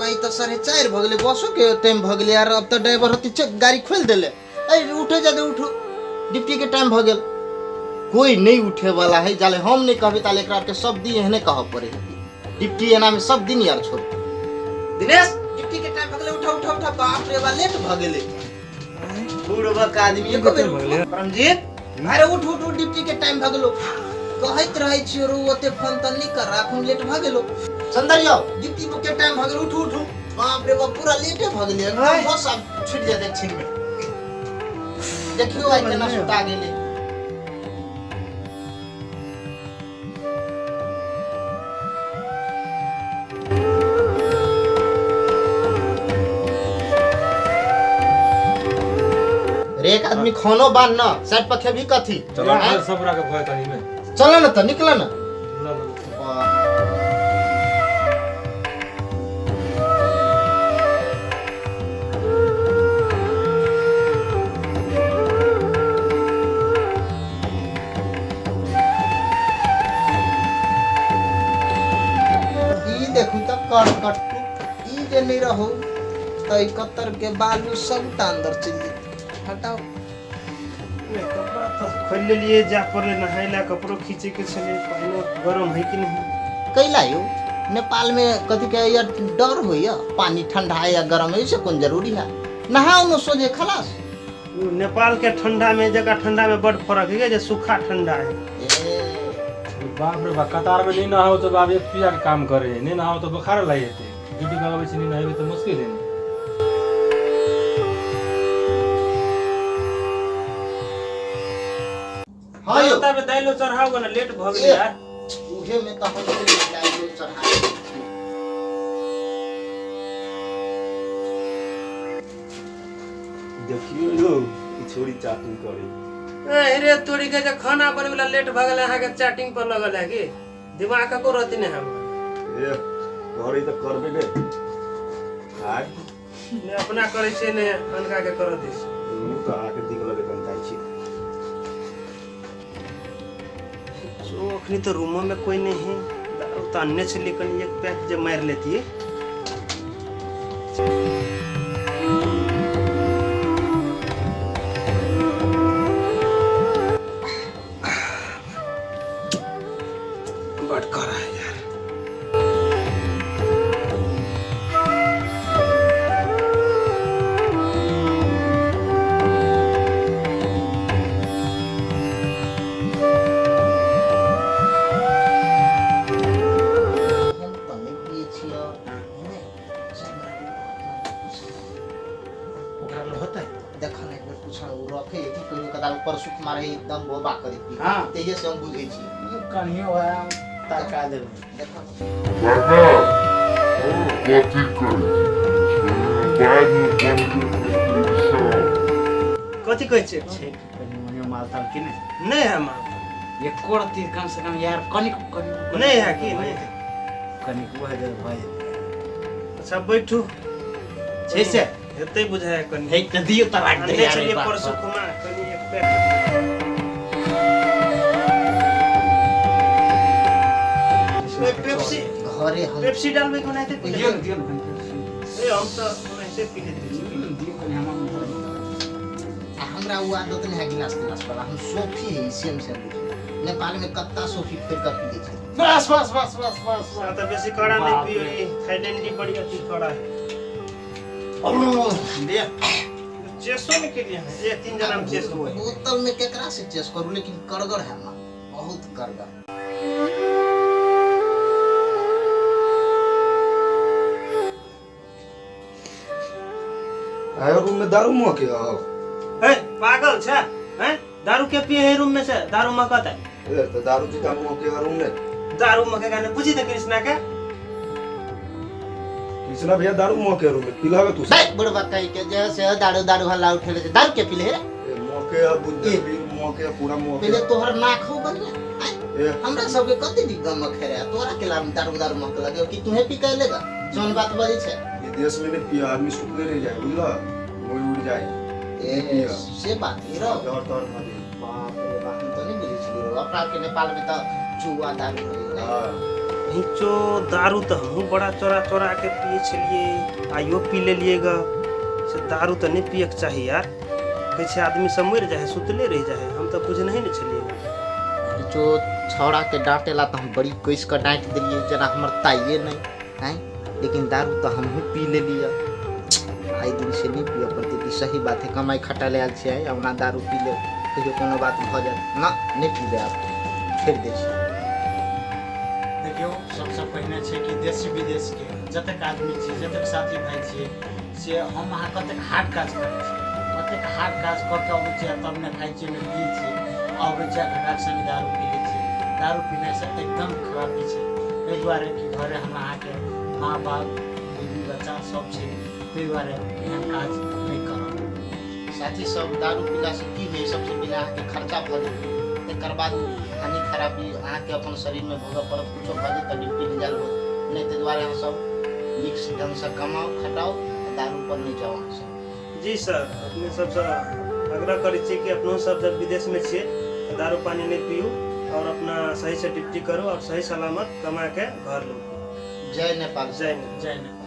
ई तऽ 4:30 भऽ गेलै, बसो के टाइम भऽ गेलै यार। अब तऽ ड्राइवर होती चेक गाड़ी खोलि देले। अरे उठे जादे उठू, ड्यूटी के टाइम भऽ गेल। कोई नहीं उठे वाला है, जाले हम नहीं कहबे ताले एकरा के सब दिन एहने कहऽ पड़े है। ड्यूटी एना में सब दिन यार छोड़। दिनेश ड्यूटी के टाइम भऽ गेलै, उठा उठा उठा। बाप रे बा लेट भऽ गेलै। बुढ़बक आदमी एको बेर उठो। परमजीत अरे उठ उठ उठ, ड्यूटी के टाइम भऽ गेलो। कहैत रहै छियो रो ओते फोन तऽ नहीं कर, अखन लेट भऽ गेलो। चंदर यौ ड्यूटी के टाइम भऽ गेल, उठू उठू। बाप रे बाप पूरा लेटे भऽ गेलै एकदम, बस आब छुटि जेतै क्षण में। देखियो आइ केना सुता गेलै। रे एक आदमी खानो बान न साइड पर खेबी कथी? चलो सब राख भय तनी में चल न त निकल न। देखू त करकट्टू ई जे नहीं रहो त ई कतर के बालू सबटा अंदर चलि जेतै। हटाओ। नहीं, कपड़ा तो खोल लेलिए, जा पड़ले नहाय ला, कपड़ो खींचे के छले, पानिओ गरम है कि नहीं। कैला यौ नेपाल में कथी के यार डर होइया, पानी ठंडा है या गरम है से कोन जरूरी है, नहाओ न सोझे खलास। नेपाल के ठंडा में जगह ठंडा में बड़ फर्क है जे सूखा ठंडा है। बाप रे बाप कतार में नहीं नहाओ तो बाप एक पिया के काम करे, नहीं नहाओ तो बुखार लागि जेते। ड्यूटी लगाबै छी नहीं नहेबै तो मुश्किल है। हां यौ तब दाइलो चढ़ाओ ना, लेट भ गेलै यार। उहे में त हम दाइलो चढ़ा। देखियो यौ ई छोरी चैटिंग करे। अरे तोरी के जे खाना बनबै ला लेट भ गेलै, अहाँ के चैटिंग पर लगल है की दिमाग कको रहती नहीं हम। ए करे त करबे ने, आय ने अपना करै छै ने अनका के कर दै छै। उ त आके दिख लगे तन जाइ छी। सो अखनी तो रूमो में कोई नहीं है, दारू त अन्ने छली कनी एक पैक जे मार लेती। बड़ करा है यार। हम त नहीं पिए छियो ने ओकरा लग होतै देखा नहीं बेर पूछा उ रखे कि कहियो कदाल परसुक मारे एकदम बोबा करे पी। हां तेजे से हम बुझै छी। कनियो होया तरका देबै। देखा बाबा कथी करै बाद में कथी कहै छै? कनि मनि माल ताल कि नहीं? नहीं है माल एको रत्ती कम से कम यार कनिक कनिक नहीं है कि नहीं कनिक भऽ जाए भऽ जेतै। अच्छा बैठू छै से हेतै बुझाय कनि। हे त दियौ त राख दे अन्ने यार। छलियै परसू खुमा कनि एक पैक। पेप्सी घरे हम पेप्सी डालबै कोना हेतै? दियौ न, दियौ न कनि पेप्सी। ए हम त ओनाहिते पी लेते छी। दियौ कनि हमरा। हमरा उ आदत नहीं है गिलास गिलास वाला, हम सोफी है सेम सेम बुझियो। नेपाल में कत्ता सोफी फेर कर पी छै। बस बस बस बस बस। त बेसी कड़ा नहीं पियो, ई थाईलैंडी बड़ी अति कड़ा है। दे चेसो ने के लिए है, ये तीन जना में चेस हुए। बोतल में केकरा से चेस करू, लेकिन कड़गर है मां, बहुत कड़गर। आयो रूम में दारू मोह के आओ। ए पागल छे हैं, दारू के पिए है रूम में से दारू मकत है। ए तो दारू जी का मोह के रूम में दारू मके गाने पूछी त कृष्णा के। कृष्णा भैया दारू मोह के रूम में पिलावे तू। बे बुढ़वा कहि के जे से दारू दारू हल्ला उठेले छै, दारू के पिले रे? ए मोह के बुद्धि भी मोह के पूरा मोह के। पहिले तोहर नाक हो बढ़िया। ए हमरा सब के कते दिन गम खेरे, तोरा के लाम दारू दारू मक लगे कि तूहे पी के लेगा? जोन बात बजै छै। ये देश में ने पिया आदमी सुतले रह जाए बुझला, मोय उड़ जाए। ए से बात ही रहो। डर डर भऽ गेल। बाप रे बाप, हम त नहीं बुझै छलियै रो। अपना के नेपाल में त जुआ दारू रहै। हां। हिचो दारू तऽ हमहूँ बड़ा चोरा चोरा के पिए छलियै, आइयो पी लेलियै ग। से दारू तऽ नहि पियके चाही यार, कहै छै आदमी सब मरि जाइ है, सुतले रहि जाइ है, हम तऽ बुझनहि नहि छलियै। जो छौड़ाके डाँटेला तऽ हम बड़ी कसि कऽ डाँटि देलियै, जेना हमर ताइए नहि आँय, लेकिन दारू तऽ हमहूँ पी लेलियै। आइ दिनसँ नहि पियऽ पड़तै। कि सही बात है, कमाइ खटा लए आयल छियै, ओना दारू पी लेब कहियो कोनो बात भऽ जायत ना, नहि पीबै आब, छोड़ि दै छियै। देखियौ, सबसँ पहिने छै कि देशी विदेशके जतेक आदमी छियै, जतेक साथी भाइ छियै, से हम अहाँ कतेक हार्ड काज करै छियै, कतेक हार्ड काज कऽ के अबै छियै, तब ने खाइ छियै ने पियै छियै, अबै छियै घटाक संगे दारू पी लै छियै। दारू पीनाइसँ एकदम खराबी छै, एहि दुआरे कि घरे हमरा अहाँके माँ बाप बीवी बच्चा सब छै, ताहि दुआरे एहन काज नहि करब। साथी सब, दारू पीलासँ की होइ? सबसँ पहिले अहाँके खर्चा भऽ जेतै, तकर बाद हानि खराबी अहाँके अपन शरीरमे भोगऽ पड़त। कुछो भऽ जेतै तऽ ड्यूटी नहि जायल होत नहि। ताहि दुआरे अहाँ सब नीक ढङ्गसँ कमाउ खटाउ, दारू पर नहि जाउ अहाँ सब। जी सर, अपने सबसँ आग्रह करै छियै कि अपनो सब जब विदेशमे छियै तऽ दारू पानी नहि पियू और अपना सहीसँ ड्यूटी करू और सही सलामत कमा के घर लौटू। जय नेपाल। जय नेपाल। जय नेपाल।